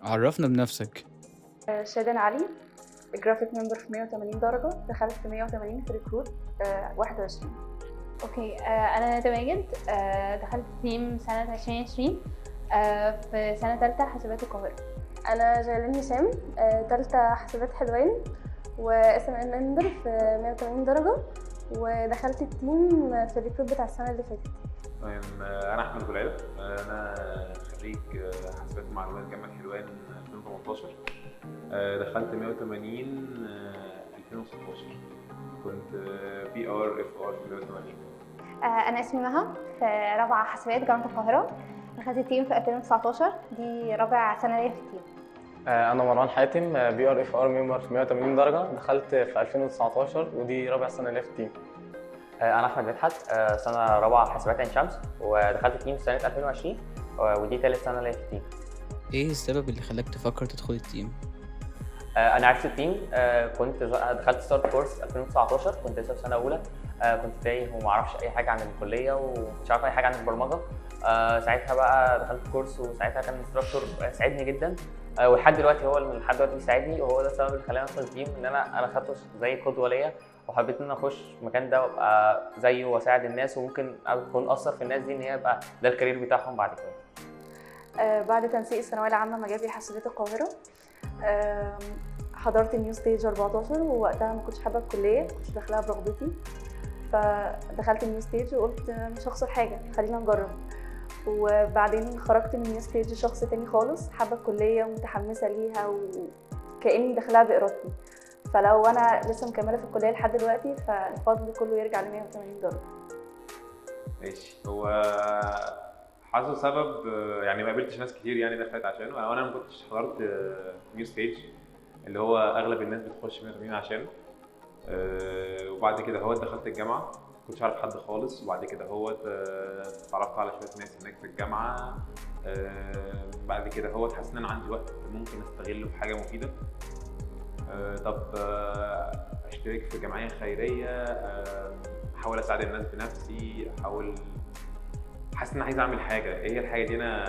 عرفنا بنفسك. شادن علي، graphic member في 180 درجة، دخلت في 180 في recruit 21. okay، انا ندى ماجد، دخلت team سنة 2020، في سنة ثالثة حاسبات القاهرة. انا جايلين هشام، ثالثة حاسبات حلوان و SML member في 180 درجة، ودخلت ال team في ال recruit بتاع السنة اللي فاتت. تمام، انا احمد غلاب، انا خريج حاسبات ومعلومات جامعه حلوان 2018، دخلت 180 2016، كنت PR FR في 180. انا اسمي مها، في رابعه حاسبات جامعه القاهره، دخلت ال team في 2019، دي رابع سنة ليا في ال team. انا مروان حاتم، PR FR member في 180 درجه، دخلت في 2019 ودي رابع سنة ليا في ال team. انا احمد مدحت، سنة رابعه حاسبات عين شمس، ودخلت ال team سنة 2020 ودي ثالث سنة ليا في ال team. ايه السبب اللي خلاك تفكر تدخل ال team؟ انا عرفت ال team، كنت دخلت start course 2019، كنت لسه في سنة اولى، كنت تايه وما اعرفش اي حاجة عن الكلية ومش عارف اي حاجة عن البرمجة. ساعتها بقى دخلت course، وساعتها كان instructor ساعدني جدا، ولحد دلوقتي هو اللي لحد دلوقتي بيساعدني، وهو ده السبب اللي خلاني ادخل ال team، ان انا خدته زي قدوة ليا، وحبيت ان انا اخش المكان ده وابقى زيه واساعد الناس، وممكن اكون اثر في الناس دي ان هي يبقى ده ال career بتاعهم بعد كده. بعد تنسيق الثانوية العامة مجال لي حاسبات القاهرة، حضرت New Stage 14، ووقتها ما كنتش حابة الكلية، ما كنتش داخلها برغبتي، فدخلت New Stage وقلت مش هخسر حاجة، خلينا نجرب. وبعدين خرجت من New Stage شخص تاني خالص، حابة الكلية ومتحمسه ليها وكاني داخلها بارادتي. فلو انا لسه مكملة في الكلية لحد دلوقتي فالفضل كله يرجع ل 180 درجه. ماشي، هو حاسه سبب يعني ما قابلتش ناس كتير يعني دخلت عشانه، وانا ما كنتش حضرت New Stage اللي هو اغلب الناس بتخش 180 عشانه. وبعد كده هو دخلت الجامعة ما كنتش عارف حد خالص، وبعد كده هو اتعرفت على شوية ناس هناك في الجامعة. بعد كده هو حسيت ان انا عندي وقت ممكن استغله في حاجة مفيدة. طب اشترك في جمعية خيرية، احاول اساعد الناس بنفسي، احاول، حاسس ان انا عايز اعمل حاجة، ايه هي الحاجة دي انا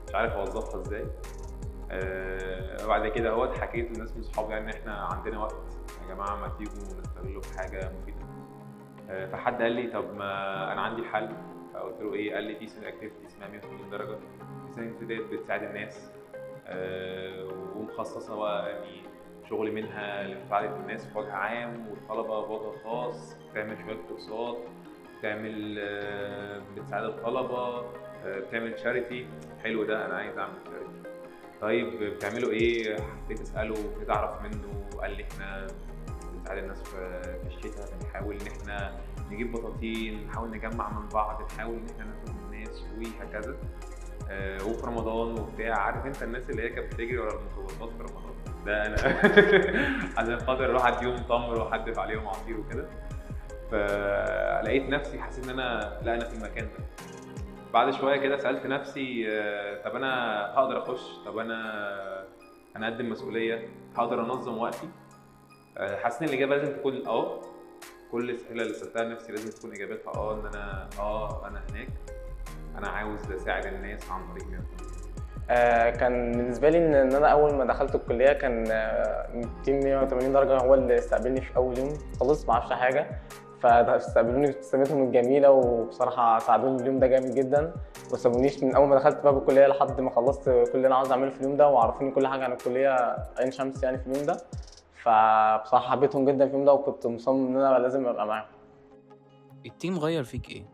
مش عارف اوظفها ازاي. بعد كده هو حكيت للناس من صحابي يعني ان احنا عندنا وقت يا جماعة، ما تيجوا نستغله في حاجة مفيدة. فحد قال لي طب ما انا عندي حل، فقلت له ايه؟ قال لي في student activity اسمها 180 درجه، student activity بتساعد الناس، ومخصصه بقى يعني شغل منها لمساعده الناس بوجه عام والطلبة بوجه خاص، بتعمل شوية كورسات، بتعمل بتساعد الطلبة، بتعمل charity. حلو ده، انا عايز اعمل charity. طيب بتعملوا ايه؟ حبيت اساله، ابتديت اعرف منه، قال لي احنا بنساعد الناس في الشتاء، بنحاول ان احنا نجيب بطاطين، نحاول نجمع من بعض، نحاول ان احنا ناخد من الناس وهكذا. وفي رمضان وبتاع، عارف انت الناس اللي هي كانت بتجري ورا الميكروباصات في رمضان ده انا عشان خاطر اروح اديهم تمر واحدف عليهم عصير وكده. فلقيت نفسي حسيت ان انا لا، انا في المكان ده. بعد شوية كده سالت نفسي طب انا هقدر اخش؟ طب انا اقدم مسؤولية؟ هقدر انظم وقتي؟ حاسس ان الاجابة لازم تكون اه. كل الاسئلة اللي سالتها نفسي لازم تكون اجابتها اه، ان انا انا هناك، انا عاوز اساعد الناس عن طريق 180. كان بالنسبة لي ان انا اول ما دخلت الكلية كان team 180 درجه هو اللي استقبلني في اول يوم خالص، ما اعرفش حاجة، فاستقبلوني بابتسامتهم الجميلة، وبصراحة ساعدوني اليوم ده جامد جدا، وما سابونيش من اول ما دخلت باب الكلية لحد ما خلصت كل اللي انا عاوز اعمله في اليوم ده، وعرفوني كل حاجة عن الكلية عين شمس يعني في اليوم ده. فبصراحة حبيتهم جدا في اليوم ده، وكنت مصمم ان انا لازم ابقى معاهم. ال team غير فيك ايه؟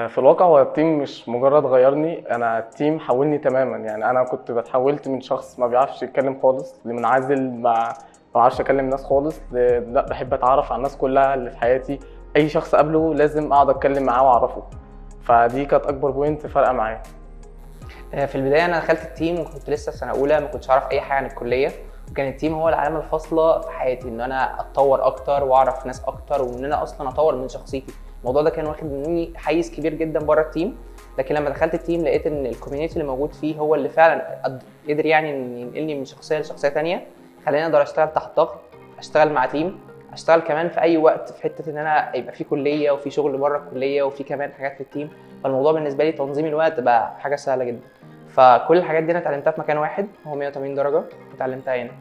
في الواقع هو ال team مش مجرد غيرني، انا ال team حولني تماما. يعني انا كنت بتحولت من شخص ما بيعرفش يتكلم خالص، لمنعزل، ما بعرفش اكلم ناس خالص، لا بحب اتعرف على الناس كلها اللي في حياتي، اي شخص قابله لازم اقعد اتكلم معاه واعرفه. فدي كانت اكبر point فارقه معايا. في البداية انا دخلت ال team وكنت لسه في سنة اولى، ما كنتش اعرف اي حاجة عن الكلية، وكان ال team هو العلامة الفاصلة في حياتي، ان انا اتطور اكتر واعرف ناس اكتر، وان انا اصلا اطور من شخصيتي. الموضوع ده كان واخد مني حيز كبير جدا بره ال team، لكن لما دخلت ال team لقيت ان ال community اللي موجود فيه هو اللي فعلا قدر يعني ينقلني من شخصية لشخصية ثانية، خلاني اقدر اشتغل تحت ضغط، اشتغل مع team، اشتغل كمان في اي وقت، في حتة ان انا يبقى في كليه وفي شغل بره الكلية وفي كمان حاجات في ال team. فالموضوع بالنسبة لي تنظيم الوقت بقى حاجة سهلة جدا. فكل الحاجات دي انا اتعلمتها في مكان واحد هو 180 درجه، اتعلمتها هنا.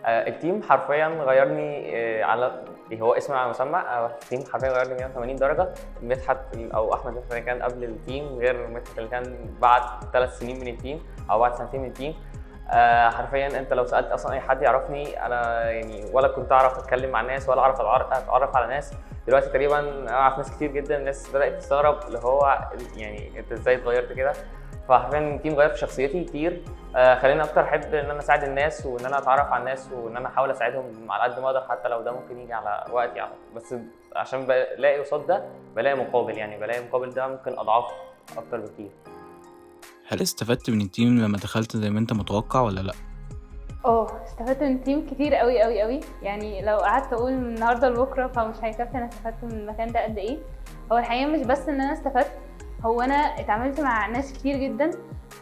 ال team حرفيا غيرني، على هو اسم على مسمى. ال team حرفيا غيرني 180 درجه. مدحت او احمد مدحت اللي كان قبل ال team غير مدحت اللي كان بعد 3 سنين من ال team او بعد سنتين من ال team. حرفيا انت لو سالت اصلا اي حد يعرفني انا يعني ولا كنت اعرف اتكلم مع الناس ولا اعرف اتعرف على ناس. دلوقتي تقريبا اعرف ناس كتير جدا، الناس بدات تستغرب اللي هو يعني انت ازاي اتغيرت كده. فحرفيا ال team غير في شخصيتي كتير، خليني اكتر احب ان انا اساعد الناس وان انا اتعرف على الناس وان انا احاول اساعدهم على قد ما اقدر، حتى لو ده ممكن يجي على وقتي يعني. بس عشان بلاقي قصاد ده بلاقي مقابل، يعني بلاقي مقابل ده ممكن اضعاف اكتر بكتير. هل استفدت من ال team لما دخلت زي ما انت متوقع ولا لا؟ استفدت من ال team كتير قوي قوي قوي، يعني لو قعدت اقول من النهارده لبكرة فمش هيكفي انا استفدت من المكان ده قد ايه. هو الحقيقة مش بس ان انا استفدت، هو انا اتعاملت مع ناس كتير جدا،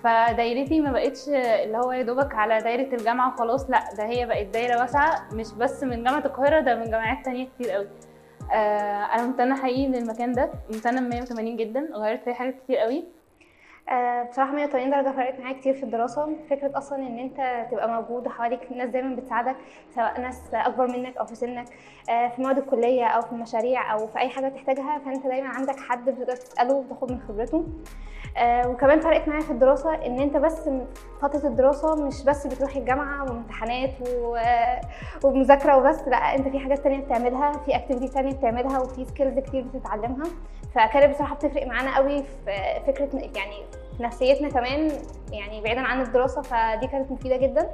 فدايرتي ما بقتش اللي هو يا دوبك على دايرة الجامعة وخلاص، لا ده هي بقت دايرة واسعة، مش بس من جامعه القاهرة، ده من جامعات تانية كتير قوي. انا ممتنة حقيقي للمكان ده، ممتنة 180 جدا، غيرت فيه حاجات كتير قوي. بصراحة 180 درجة فرقت معايا كتير في الدراسة. فكرة أصلا إن أنت تبقى موجود وحواليك ناس دايما بتساعدك، سواء ناس أكبر منك أو في سنك، في مواد الكلية أو في المشاريع أو في أي حاجة تحتاجها، فأنت دايما عندك حد بتقدر تسأله وتاخد من خبرته. وكمان فرقت معايا في الدراسة إن أنت بس فترة الدراسة مش بس بتروح الجامعة وامتحانات ومذاكرة وبس، لأ أنت في حاجات تانية بتعملها، في activity تانية بتعملها، وفي skills كتير بتتعلمها. فكانت بصراحة بتفرق معانا قوي في فكرة يعني في نفسيتنا كمان، يعني بعيدا عن الدراسة، فدي كانت مفيدة جدا.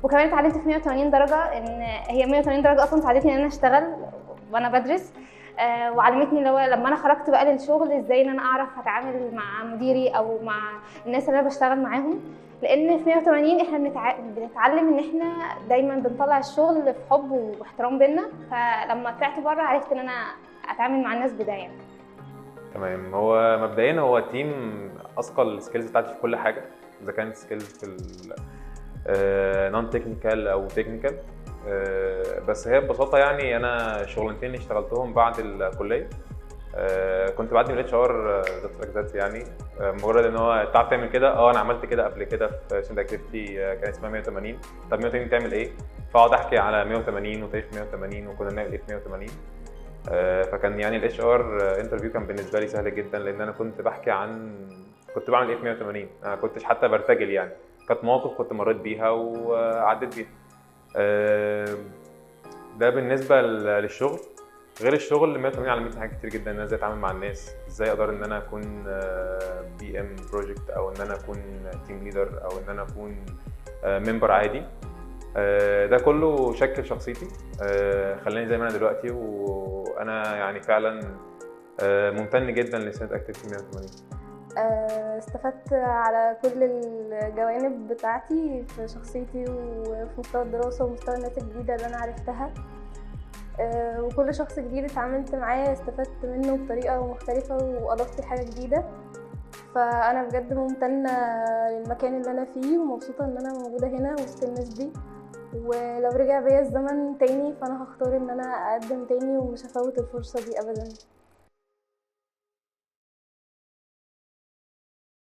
وكمان اتعلمت في 180 درجة إن هي 180 درجة أصلا ساعدتني إن أنا أشتغل وأنا بدرس، وعلمتني اللي هو لما أنا خرجت بقى للشغل إزاي إن أنا أعرف أتعامل مع مديري أو مع الناس اللي أنا بشتغل معاهم. لأن في 180 إحنا بنتعلم إن إحنا دايما بنطلع الشغل في حب واحترام بينا، فلما طلعت بره عرفت إن أنا أتعامل مع الناس بده يعني. تمام. هو مبدئيا هو team اثقل ال skills بتاعتي في كل حاجة، اذا كانت skills في ال non technical او technical. بس هي ببساطة يعني انا شغلانتين اللي اشتغلتهم بعد الكلية، كنت بعدي من ال HR ذات يعني مجرد ان هو تعرف تعمل كده، انا عملت كده قبل كده في student activity كان اسمها 180. طب 180 تعمل ايه؟ فاقعد احكي على 180 وتاريخ 180 وكنا بنعمل ايه في 180. فكان يعني ال HR interview كان بالنسبة لي سهل جدا، لان انا كنت بحكي عن كنت بعمل ايه في 180، انا كنتش حتى برتجل يعني، كانت مواقف كنت مريت بيها وعديت بيها. ده بالنسبة للشغل. غير الشغل 180 علمتني حاجات كتير جدا، ان انا ازاي اتعامل مع الناس، ازاي اقدر ان انا اكون PM project، او ان انا اكون team leader، او ان انا اكون member عادي. ده كله شكل شخصيتي، خلاني زي ما انا دلوقتي، وانا يعني فعلا ممتن جدا ل student activity 180. استفدت على كل الجوانب بتاعتي في شخصيتي وفي مستوى الدراسة ومستوى الناس الجديدة اللي أنا عرفتها، وكل شخص جديد اتعاملت معاه استفدت منه بطريقة مختلفة وأضفت حاجة جديدة. فأنا بجد ممتنة للمكان اللي أنا فيه ومبسوطة إن أنا موجودة هنا وسط الناس دي، ولو رجع بيا الزمن تاني فأنا هختار إن أنا أقدم تاني ومش هفوت الفرصة دي أبداً.